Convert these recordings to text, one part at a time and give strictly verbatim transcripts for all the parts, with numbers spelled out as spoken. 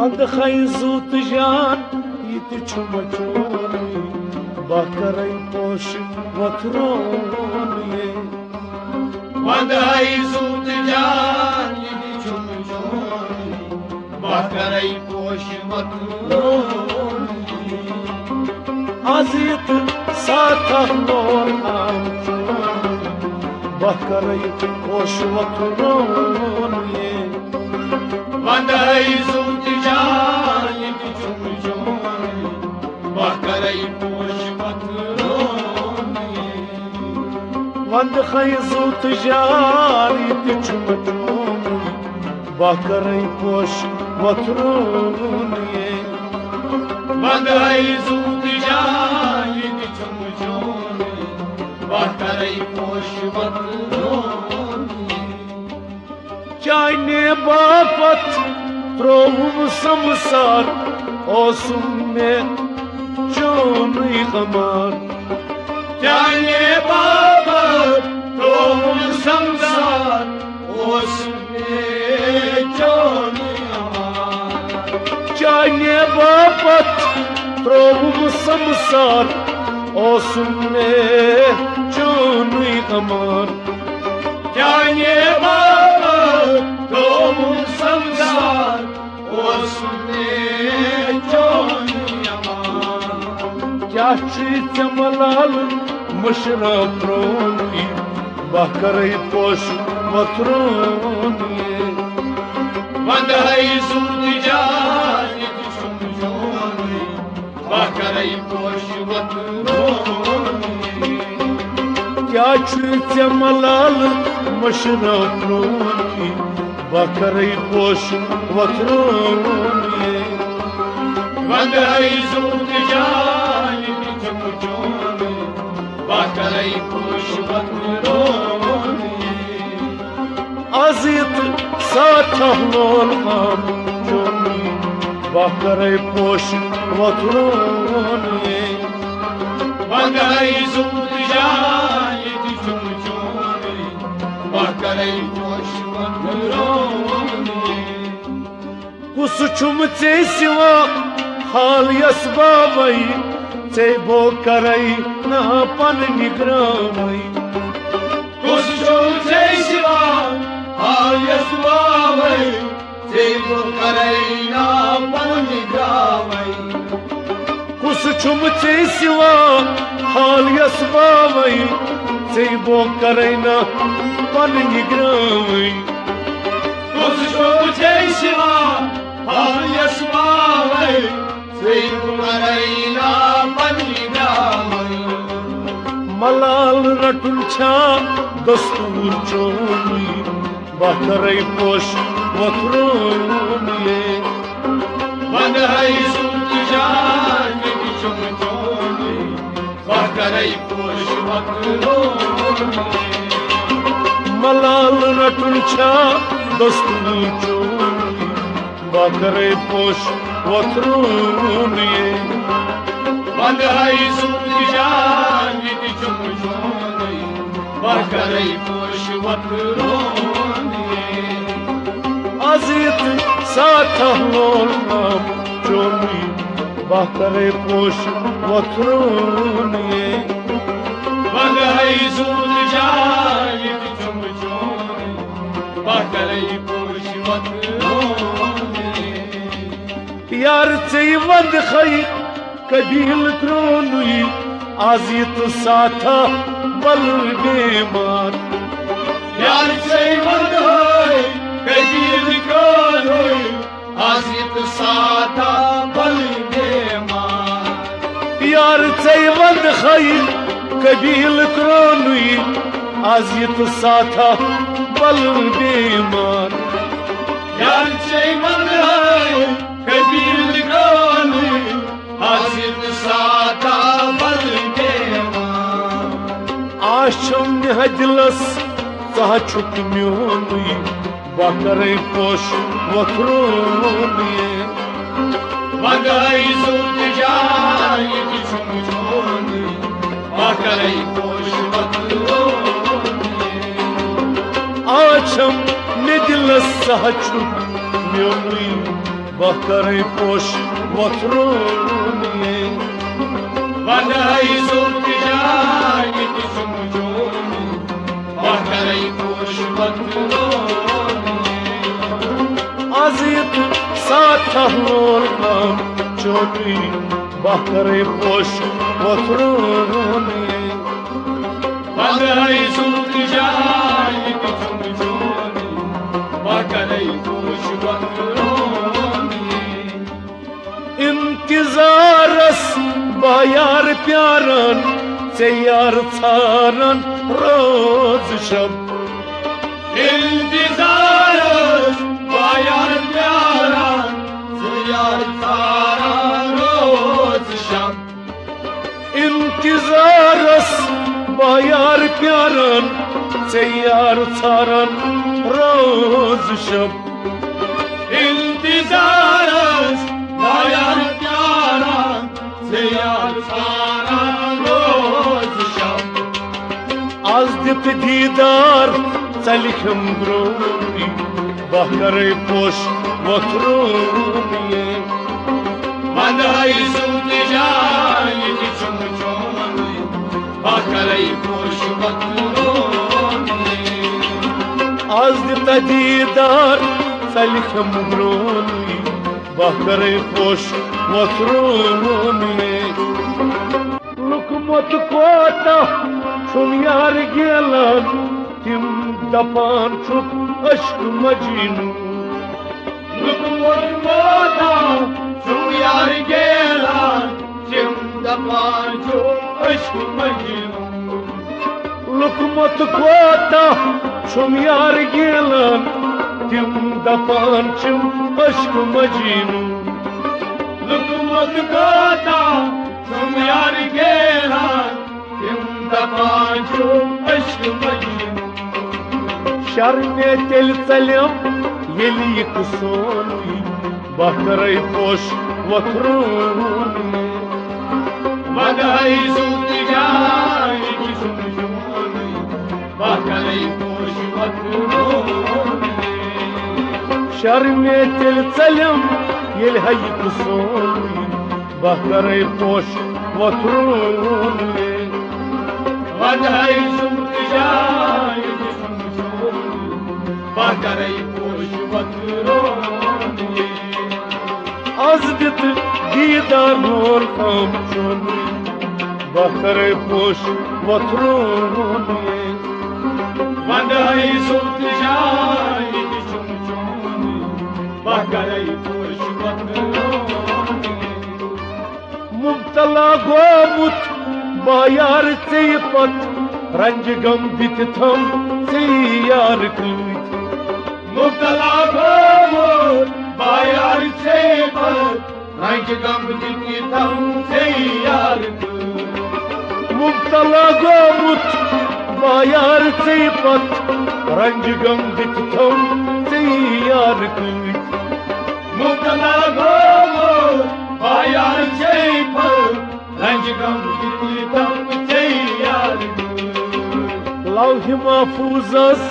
ونٛدٕ ہاے زُو تہٕ جان، یہِ تہِ چھُم چونُے، بہٕ کرے پوشہِ وۄتھرونُے۔ ونٛدٕ ہاے زُو تہٕ جان، یہِ تہِ چھُم چونُے، بہٕ کرے پوشہِ وۄتھرونُے۔ از یتھ ساتھ لول آم چون، بہٕ کرے پوشہِ وۄتھرونُے۔ ونٛدٕ ہاے زُو تہٕ جان، یہِ تہِ چھُم چونُے، بہٕ کرے پوشہِ وۄتھرونُے۔ ونٛدٕ ہاے زُو تہٕ جان، یہِ تہِ چھُم چونُے، بہٕ کرے پوشہِ وۄتھرونُے۔ ونٛدٕ ہاے زُو تہٕ جان، یہِ تہِ چھُم چونُے، بہٕ کرے پوشہِ وۄتھرونُے۔ چانہِ باپتھ ترٛووُم سمسار، اوسُم مےٚ چونُے غمار۔ چانہِ باپتھ ترٛووُم سمسار، اوسُم مےٚ چونُے غمار۔ چانہِ باپتھ ترٛووُم سمسار، اوسُم مےٚ چونُے غمار۔ چانہِ باپتھ ترٛووُم سمسار، اوسُم مےٚ چونُے غمار۔ کیٛاہ چھُے ژےٚ ملال مٔشرا پرٛونُے، بہٕ کرے پوشہِ وۄتھرونُے۔ ونٛدٕ ہاے زُو تہٕ جان، یہِ تہِ چھُم چونُے، بہٕ کرے پوشہِ وۄتھرونُے۔ کیٛاہ چھُے ژےٚ ملال مٔشرا پرٛونُے، بہٕ کرے پوشہِ وۄتھرونُے۔ ونٛدٕ ہاے زُو تہٕ جان، یہِ تہِ چھُم چونُے، بہٕ کرے پوشہِ وۄتھرونُے۔ از یتھ ساتھ لول آم چونُے، بہٕ کرے پوشہِ وۄتھرونُے۔ ونٛدٕ ہاے زُو تہٕ جان، یہِ تہِ چھُم چونُے، بہٕ کرے پوشہِ وۄتھرونُے۔ کُس چھُم ژےٚ سوا حال یس باوے، ژےٚ بہٕ کرے نا پننہِ گرٛامے۔ کُس چھُم ژےٚ سوا حال یس باوے، ژےٚ بہٕ کرے نا پننہِ گرٛامے۔ کُس چھُم ژےٚ سوا حال یس باوے، ژےٚ بہٕ کرے نا پننہِ گرٛامے۔ کُس چھُم ژےٚ سوا حال یس باوے، ژےٚ بہٕ کرے نا پننہِ گرٛامے۔ ملال رٹُن چھا دستور چونُے، بہٕ کرے پوشہِ وۄتھرونُے۔ ونٛدٕ ہاے زُو تہٕ جان، یہِ تہِ چھُم چونُے، بہٕ کرے پوشہِ وۄتھرونُے۔ ملال رٹُن چھا دستور چونُے، بہٕ کرے پوشہِ وۄتھرونُے۔ ونٛدٕ ہاے زُو تہٕ جان، یہِ تہِ چھُم چونُے، بہٕ کرے پوشہِ وۄتھرونُے۔ از یتھ ساتھ لول آم چونُے، بہٕ کرے پوشہِ وۄتھرونُے۔ ونٛدٕ ہاے زُو تہٕ جان، یہِ تہِ چھُم چونُے، بہٕ کرے پوشہِ وۄتھرونُے۔ یار ژےٚ ونٛدٕ ہاے قبیٖل کرٛونُے، از یتھ ساتھا بل بیمار۔ یار ژےٚ ونٛدٕ ہاے قبیٖل کرٛونُے، از یتھ ساتھا بل بیمار۔ یار ژےٚ ونٛدٕ ہاے قبیٖل کرٛونُے، از یتھ ساتھا بل بیمار۔ یار ژےٚ ونٛدٕ ہاے قبیٖل کرٛونُے، از یتھ ساتھا بل بیمار۔ آز چھُم مےٚ دِلس ژٕ ہا چھُکھ میونُے، بہٕ کرے پوشہِ وۄتھرونُے۔ ونٛدٕ ہاے زُو تہٕ جان، یہِ تہِ چھُم چونُے، بہٕ کرے پوشہِ وۄتھرونُے۔ آز چھُم مےٚ دِلس ژٕ ہا چھُکھ میونُے، بہٕ کرے پوش وۄتھرومے۔ ونہٕ ہے زُلفہٕ جایہِ تہِ چھُم چون۔ بہٕ کرے پوش وۄتھرومے۔ از یتھ ساتھ لول کم چونُے۔ بہٕ کرے پوش وۄتھرومے۔ ونہٕ ہے زُلفہٕ جایہِ تہِ چھُم چون۔ بہٕ کرے پوش وۄتھرومے۔ انتظارس بہٕ یار پیاران، ژےٚ یار ژھاران روز شب۔ انتظارس بہٕ یار پیاران، ژےٚ یار ژھاران روز شب۔ انتظارس بہٕ یار پیاران، ژےٚ یار ژھاران روز شب۔ انتظارس بہٕ یار پیاران، ژےٚ یار ژھاران روز شب۔ از دِتھ دیٖدار ژَلہِ کھٮ۪م برٛونٛہٕے، بہٕ کرے پوش وۄتھرومے۔ ونہٕ ہے زُلفہٕ جایہِ تہِ چھُم چونُے، بہٕ کرے پوش وۄتھرومے۔ از دِتھ دیٖدار ژَلہِ کھٮ۪م برٛونٛہٕے، بہٕ کرے پوش وۄتھرومے۔ لوٚگمُت کوتاہ چھُم یار گیلان، تِم دپان چھُکھ عشق مجنون۔ لوٚگمُت کوتاہ چھُم یار گیلان، تِم دپان چھُکھ عشق مجنون۔ لوٚگمُت کوتاہ چھُم یار گیلان، تِم دپان چھِم عشق مجنون۔ لوٚگمُت کوتاہ چھُم یار گیلان، تِم دپان چھِم عشق مجنون۔ شرمے تیٚلہِ ژَلٮ۪م ییٚلہِ یہِ قصوٗرٕے، بہٕ کرے پوش وۄتھرومے۔ ونہٕ ہے زُلفہٕ جایہِ تہِ چھُم چونُے، بہٕ کرے پوش وۄتھرومے۔ شرمے تیٚلہِ ژَلٮ۪م ییٚلہِ ہے یہِ قصوٗرٕے، بہٕ کرے پوش وۄتھرومے۔ ونہٕ ہے زُلفہٕ جایہِ تہِ چھُم چونُے، بہٕ کرے پوش وۄتھرومے۔ از دِتھ دیٖدار لول کم چونُے، بہٕ کرے پوش وۄتھرومے۔ ونہٕ ہے زُلفہٕ جایہِ تہِ چھُم چونُے، بہٕ کرے پوش وۄتھرومے۔ مبتلا گوٚمُت بہٕ یار ژےٚ پتہٕ، رنجہِ غم دِتھ تھم ژےٚ یار کۭتۍ۔ مبتلا گوٚمُت بہٕ یار ژےٚ پتہٕ، رنجہِ غم دِتھ تھم ژےٚ یار کۭتۍ۔ مبتلا گوٚمُت بہٕ یار ژےٚ پتہٕ، رنجہِ غم دِتھ تھم ژےٚ یار کۭتۍ۔ مبتلا گوٚمُت بہٕ یار ژےٚ پتہٕ، رنجہِ غم دِتھ تھم ژےٚ یار کۭتۍ۔ لوحِ محفوظس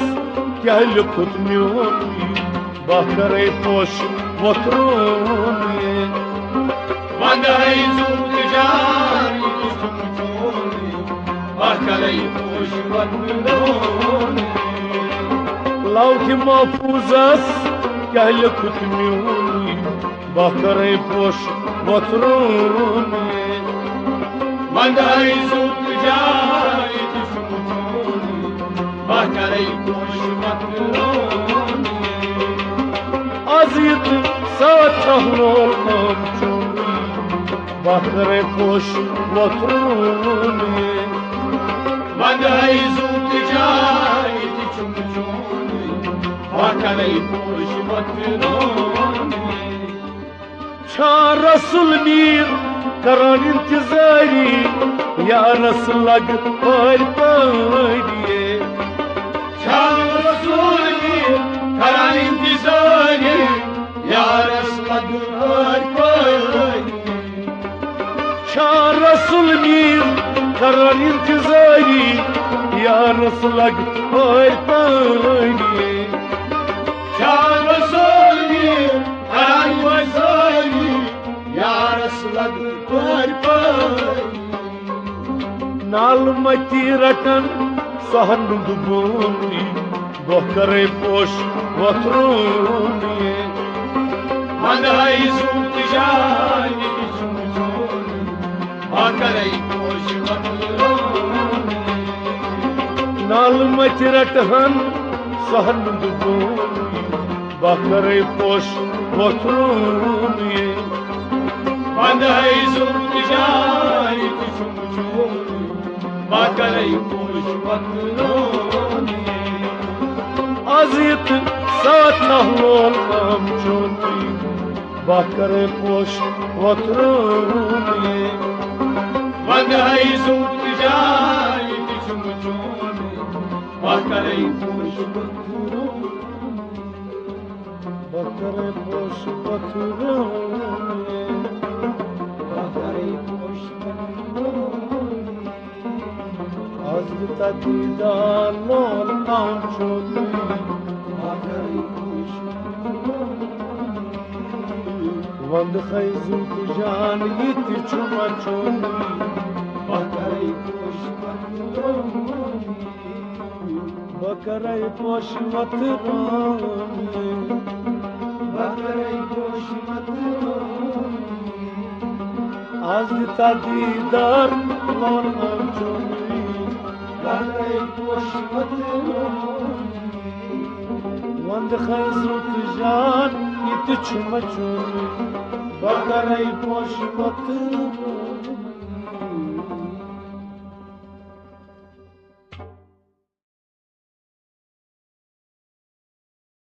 کیٛاہ لیوٚکھُت میونُے، بہٕ کرے پوش وۄتھرومے۔ ونہٕ ہے زُلفہٕ جایہِ تہِ چھُم چونُے، بہٕ کرے پوش وۄتھرومے۔ لوحِ محفوظس کیٛاہ لیوٚکھُت میونُے، بہٕ کرے پوش وۄتھرومے۔ ونہٕ ہے زُلفہٕ جایہِ تہِ چھُم چونُے، بہٕ کرے پوش وۄتھرومے۔ از یتھ ساتھ لول کم چونُے، بہٕ کرے پوش وۄتھرومے۔ ونہٕ ہے زُلفہٕ جایہِ تہِ چھُم چونُے، بہٕ کرے پوش وۄتھرومے۔ چھا رسول میر کران انتظاری، یارس لگ پٲرۍ پٲرۍ۔ چھا رسول میر کران انتظاری، یارس لگ پٲرۍ پٲرۍ۔ چھا رسول میر کران انتظاری، یارس لگ پٲرۍ پٲرۍ۔ چھا رسول میر کران انتظاری، لگتی پٲرۍ پٲرۍ۔ نالہٕ مٔتی رٹن سۄہنُد بونُے، بہٕ کرے پوش وۄتھرونُے۔ ونٛدٕ ہاے زُو تہٕ جان یہِ تہِ چھُم چونُے، بہٕ کرے پوش وۄتھرونُے۔ نالہٕ مٔتۍ رٹہن سۄہنُد بونُے، بہٕ کرے پوش وۄتھرونُے۔ ونٛدٕ ہاے زُو تہٕ جان یہِ تہِ چھُم چونُے، بہٕ کرے پوش وۄتھرونُے۔ از یہِ تہٕ ساتھ نہ لول کام چونُے، بہٕ کرے پوش وۄتھرونُے۔ ونٛدٕ ہاے زُو تہٕ جان یہِ تہِ چھُم چونُے، بہٕ کرے پوش وۄتھرونُے۔ بہٕ کرے پوش وۄتھرونُے۔ بہٕ کرے پوش وۄتھرونُے۔ از یہِ تہٕ دیٖدار لول کام چونُے، بہٕ کرے پوش وۄتھرونُے۔ ونٛدٕ ہاے زُو تہٕ جان یہِ تہِ چھُم چونُے، بہٕ کرے پوش وۄتھرونُے۔ بہٕ کرے پوش وۄتھرونُے۔ بہٕ کرے پوش وۄتھرونُے۔ از یہِ تہٕ دیٖدار لول کام چونُے، بہٕ کرے پوش وۄتھرونُے۔ ونٛدٕ ہاے زُو تہٕ جان یہِ تہِ چھُم چونُے، بہٕ کرے پوش وۄتھرونُے۔